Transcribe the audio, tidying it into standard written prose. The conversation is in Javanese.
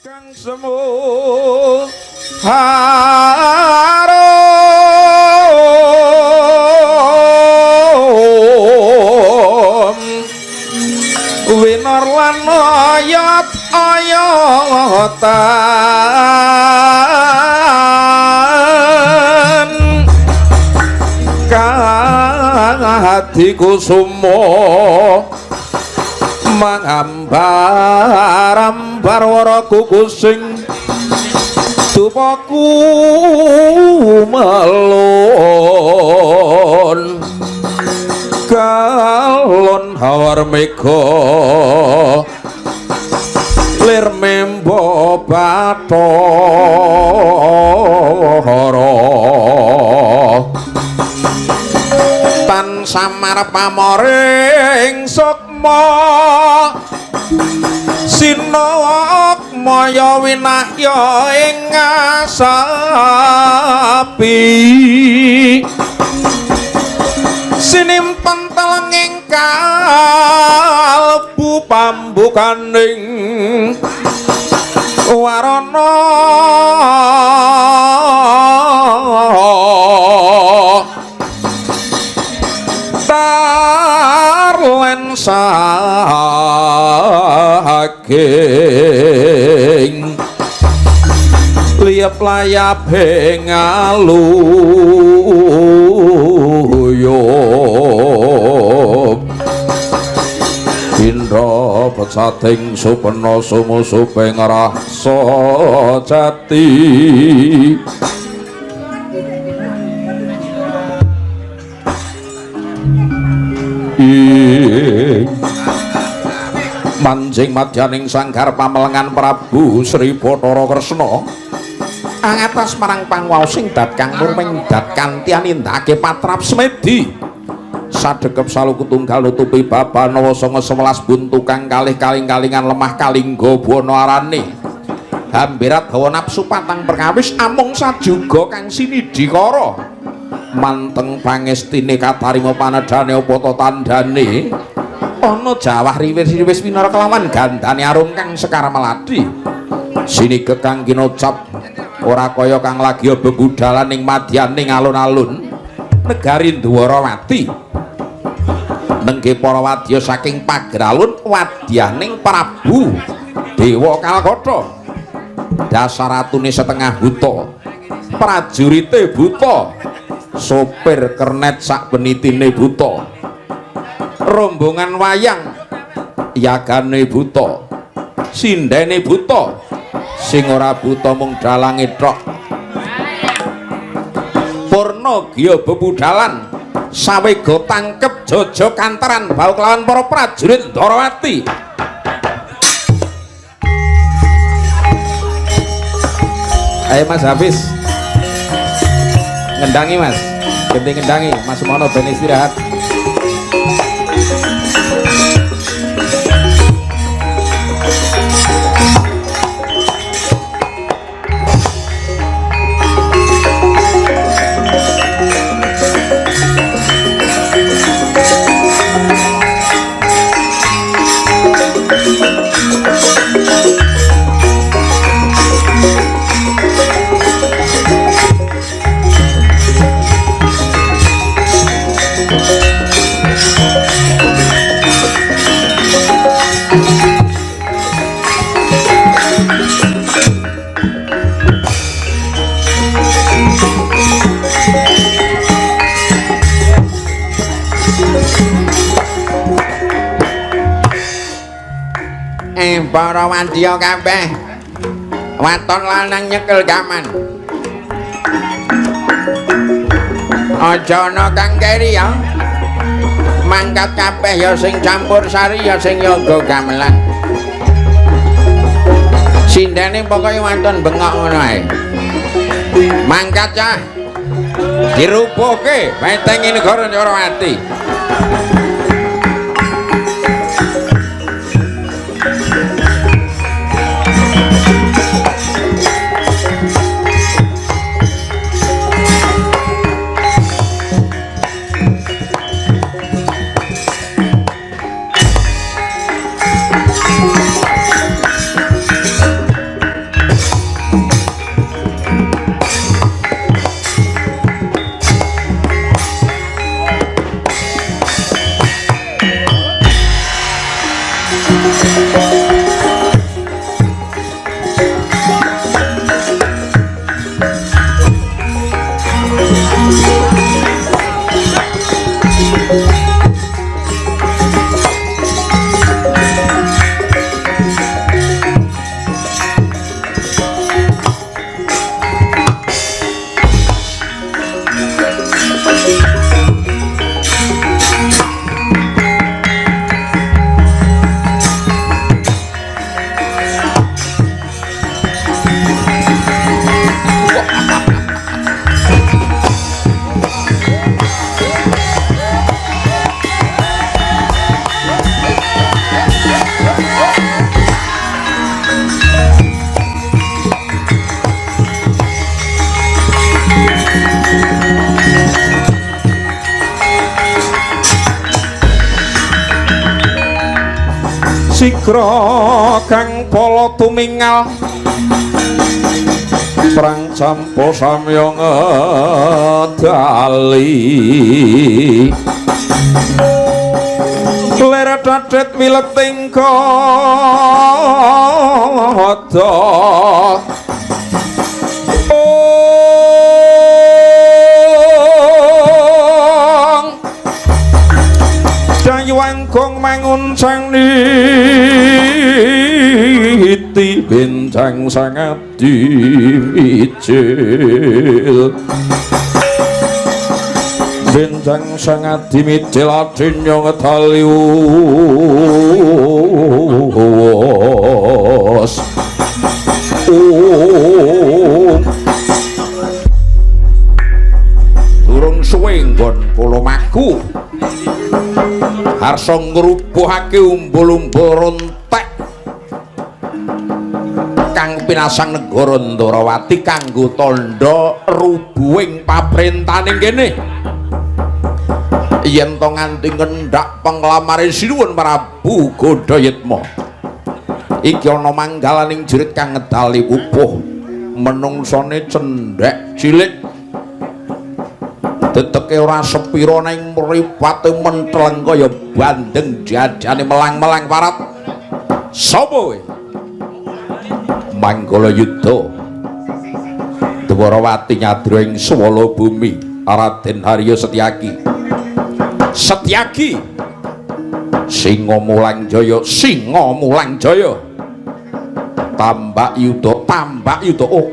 Kang semu harum winor lan ayat ayatan kang kusuma mangambar-ambar wara kukusing dupaku melun galon hawar mega lir membo bathara tan samar pamoring sukma sinok maya winahya ing ngasapi sinimpen telenging kalbu pambukaning warana tarlen saking liyap layap ing aluyup indra pecating supena sumusuping rasa jati. Manjing madyaning sanggar pamelengan Prabu Sri Bathara Kresna angatas marang pangwaosing dat kang murming dat kanthi anindakake patrap semedi sadekep saluku tunggal nutupi babanawa sanga 11 buntu kang kalih kaling-kalingan lemah kalingga buana arane hamberat hawa nafsu patang perkawis amung sajuga kang sinidhikara manteng pangestine katarima panedhane apa ta tandane ana jawah riwis-riwis winara kelawan gandane arum kang sekar melati sinige kang kinocap ora kaya kang lagi bebudalan ing madyaning alun-alun negari Dwarawati nengge para wadya saking pageralun wadyaning Prabu Dewa Kalkata dasaratune setengah buta prajurite buta sopir kernet sak penitine buta rombongan wayang yagane buta sindene buta sing ora buta mung dalange tok purna giya bebudalan sawega tangkep jojo kanteran bau kelawan para prajurit Ndorowati. Ayo Mas Hafiz ngendangi Mas, ganti ngendangi Mas Sumono ben istirahat. Para wadya kabeh waton lanang nyekel gaman aja ana kang keri ya mangkat kabeh ya sing campur sari ya sing yoga gamelan sindene pokoke waton bengok ngono ae mangkat cah dirubuhke bentengi negara Ndorowati. Agra kang pala tumingal perang campo samya ngedali lir dadet wileting kada. Dayuangkung mangun sang niti bincang sangat dimicil bincang sangat dimicil adinya ngedali uwos. Durung suwe nggon kula maku harsa ngrubuhake umbul-umbul rontek kang pinasang negara Ndorowati kanggo tandha rubuhing paprentane kene. Yen to nganti ngendhak penglamare Sinuwun Prabu Gondayitma, iki ana manggalaning jurit kang ngedali wupuh menungsane cendhek cilik, teteke ora sepira ning mripate mentleng kaya bandeng jajane melang-melang parat. Sapa kowe? Manggala Yuda Dwarawati nyadra ing swala bumi Raden Harya Setyaki. Setyaki Singa Mulang Jaya, Singa Mulang Jaya. Tambak Yuda, Tambak Yuda. Oh,